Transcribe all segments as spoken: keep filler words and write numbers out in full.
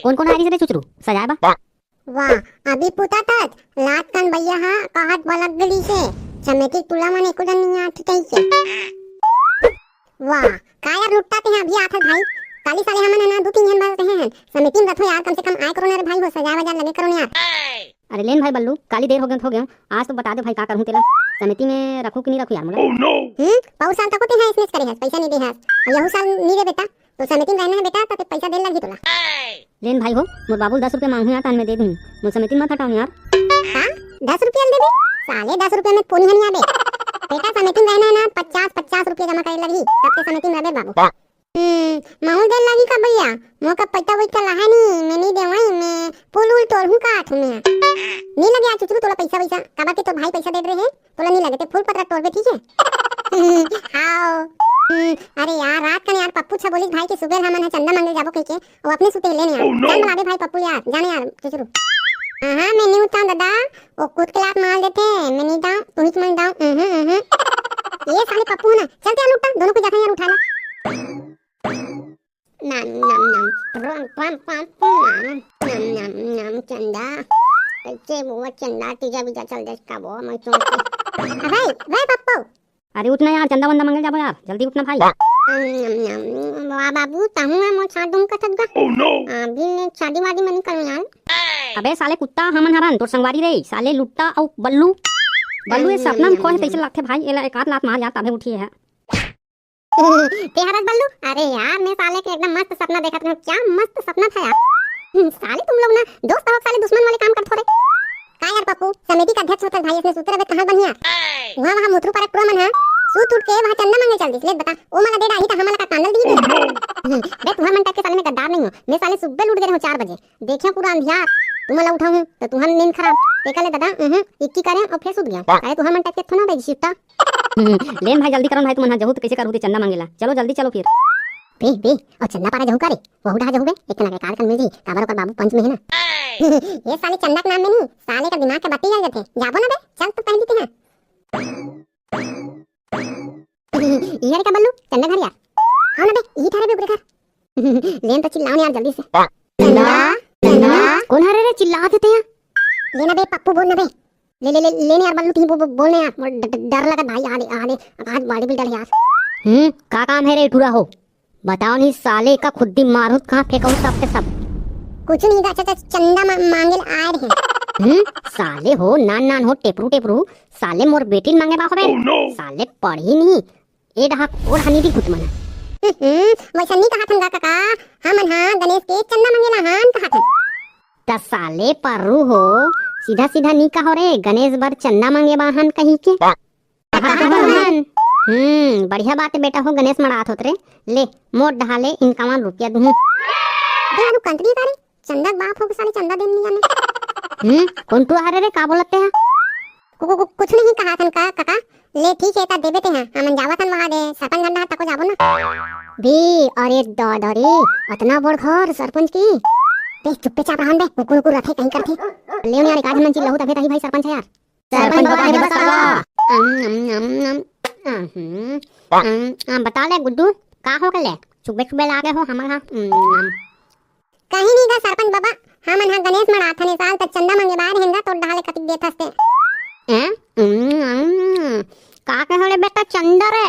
कोन कोन आरिस रे चुचरू सजाए बा? वाह, अभी पुता तक लात कान भैया हा कहत बलक गली से समेती टूला मन एको जन नहीं आठ कही के। वाह, का यार लुट्टा ते हैं अभी आथत भाई। काली साले हमन है ना दो तीन जन भर रहे हैं। समिति में रथो यार, कम से कम आए करो ना रे भाई हो, सजाए बजाए लगे करो ना यार। अरे लेन भाई बल्लू, काली देर हो गयो तो हो गयो, आज तो बता दे भाई का करूँ तेला, समिति में रखू कि नहीं रखू यार मोला। हम्म, पौर साल तक ते हैं इसने करे है, पैसा नहीं दे है, अब यहू साल नहीं दे बेटा, तो समिति में रहना है बेटा, तो फिर पैसा दे लगी तोला। लेन भाई हो, मोर बाबू दस रुपया मांगू यार, तान में दे दूँ, मोर समिति में मत हटाओ यार। हाँ, दस रुपया दे दे, साले दस रुपया में पोनी हनी आबे। बेटा समिति में रहना है ना, पचास पचास रुपया जमा करे लगी, तब ते समिति में रहबे बाबू। हम्म, महू दे लगी का भैया, मोर का पैसा वैसा लाहा नहीं, मैं नहीं देवाई, मैं पुल उल तोड़ हूँ का आठ में। नहीं लगे यार चुचरू तोला पैसा वैसा, काबर के तो भाई पैसा दे रहे हैं, तोला नहीं लगे ते फूल पतरा तोड़बे, ठीक है? हाओ। हम्म, अरे यार, रात कन यार पप्पू छा बोलिस भाई के सुबेर हमन ह चंदा मांगे जाबो कहिके, वो अपने सुते ले ने यार। Oh no! चल बुलाबे भाई पप्पू यार, जाने यार चुचरू। हाँ, हाँ, मैं नहीं उठाऊं दादा, वो खुद के लात मार देते, मैं नहीं दाऊं, तू ही मन दाऊं। हम्म, हम्म। ये साले पप्पू है ना, चलते यार लुट्टा, दोनों को जाकर यार उठा ला। नम नम नम, रम पम पम पम, नम नम नम, चंदा। कैसे बुआ चंदा, तीजा बीजा चल देस का बुआ, मैं चोंच के। अबे, वे पप्पू। अरे उठ ना यार, चंदा वंदा मांगे जाबो यार, जल्दी उठ ना भाई। नम नम नम, वाह बाबू, ताहू है मोर छात दूंगा कथक गा। Oh no! अभी ने शादी वादी मनी करूँ यार। अबे साले कुत्ता, हमन हरन तोर संगवारी रे, साले लुट्टा अउ बल्लू। बल्लू ये सपना में खोए तैसे लगथे भाई, एला एक आध लात मार यार, तभे उठी है। ते हरस बल्लू, अरे यार, मैं साले के एकदम मस्त सपना देखत रहूं। क्या मस्त सपना था यार। हम्म, साले तुम लोग ना दोस्त हो, साले दुश्मन वाले काम करत हो रे। का यार पप्पू, समिति का अध्यक्ष होथस भाई, इसने सुते रहे कहां बनिया। वहां, वहां मुथरू पारा टुरा मन है, सूत उठ के वहां चंदा मांगे चल दिस। ले बता, ओ मला दे डाही त हमला का कांदल दी। हम्म, अरे तुम्हार मन टाइप के साले मैं गद्दार नहीं हूं। मैं साले सुबह उठ गए रहूं चार बजे। देखे पूरा अंधियार, तुमन ला उठाहूं त तुहर नींद खराब। तेकर ले दादा, उहुं, इक्की करे अउ फेर सुत गया। अरे तुहर मन टाइप के थोना भाई जिस्ता। लेन भाई जल्दी करन भाई, तुमन हा जहू त कैसे करहू ते चंदा मांगेला। चलो जल्दी चलो फिर। बे, बे, अउ चंदा पारा जहू का रे? वहू डहा जहू बे, एक ना कार कन मिल जी, काबर ओकर बाबू पंच में है ना। ये साले चंदा के नाम में नहीं, साले का दिमाग के बत्ती जल जाथे। जाबो ना बे, चल तो पहली ते हैं। ये रे का बल्लू, चंदा घर यार। हाँ ना बे, यही ठहरे बे ओकरे घर। लेन तो चिल्लाओ ना यार जल्दी से। चंदा, चंदा। कौन हरे रे चिल्लात हे ते? ले ना बे पप्पू, बोल ना बे। ले, ले, ले, ले ना यार बल्लू, तुही बो-, बो-, बोल ना यार। मोर ड-, ड-, डर लगत भाई, आ दे, आ दे। आज बॉडी बिल्डर यार। हम्म, का काम है रे टूरा हो? बताओ नहीं साले का खुद्दी मारूत कहाँ फेंकहू सबके सब। कुछ नहीं गा चाचा, चंदा मा-, मांगे ल आए रहे। हम्म, साले हो, नान नान हो, टेपरू टेपरू, साले मोर बेटी ल मांगे बा होबे। Oh no! साले पढ़ी नहीं, ए डहा ओढ़ा नहीं दिखुत मन। हम्म, वैसा नहीं कहा थन गा काका, हमन हाँ गणेश के चंदा मांगेला हन कहा थन। त साले परू हो, सीधा सीधा नहीं कहो रे, गणेश बर चंदा मांगे बा हन कही के। कहा हन। हम्म, बढ़िया बात है बेटा हो, गणेश मड़ात होत रे। ले, मोर डहा ले इनकावन रुपया दूहूं। दे अनु कंतरी तारे, चंदा के बाप हो के साले चंदा देन नहीं जाने। हम्म, कौन तू हरे रे, का बोलत ते हा? कु-, कु-, कु-, कुछ नहीं कहा थन का, काका। ले ठीक है, ता देबे ते हा, हमन जावत हन वहां दे, सरपंच घर डहा तको जाबो ना। बे, अरे दादा रे, अतना बड़ घर सरपंच की। बे, चुप्पे चाप रहन बे, कुकुर कुकुर रथे कहीं करथे। ले यार, एक आध मन चिल्लाहू तभे ताही भाई सरपंच है यार। सरपंच बबा, हे बबा, सरवा। अम, अम, अम, अम, अम, हम्म। अम, अम, बता ले गुड्डू, का हो गले? चुबे चुबे लागे हो हमर हा। अम, अम। कहीं नहीं गा सरपंच बबा, हमन हा गणेश मड़ाथन ए साल त चंदा मांगे बार हेंगा तोर डहा ले कतिक देथस ते। हैं? अम, अम, का कहे रे बेटा चंदा रे?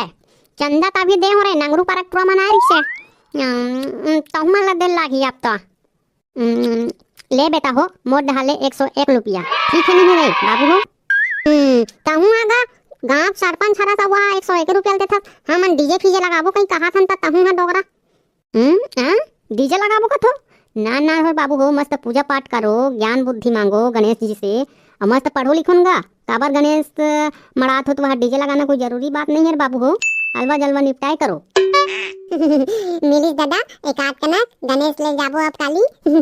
चंदा त अभी दे हो रे, नंगरू पारा टुरा मनाए रिसे। अम, अम, तहु मन ला दे लागी अब तो। हम्म, ले बेटा हो, मोर डहा ले एक सौ एक रुपया। ठीक है नहीं रे बाबू हो? हम्म, तहूँ आगा, गाँव सरपंच हरा सवा एक सौ एक रुपया देथस। हमन डीजे फीजे लगाबो कहीं कहा थन त तहूँ हा डोकरा। हम्म, हाँ? डीजे लगाबो कथो? ना, ना हो बाबू हो, मस्त पूजा पाठ करो, ज्ञान बुद्धि मांगो गणेश जी से, अउ मस्त पढ़ो लिखो न गा। काबर गणेश मड़ात हो तो वहाँ डीजे लगाना कोई जरूरी बात नहीं है रे बाबू हो, अलवा जलवा निपटाए करो। मिलिस दादा, एक आध कनक गणेश ले जाबो अब काली।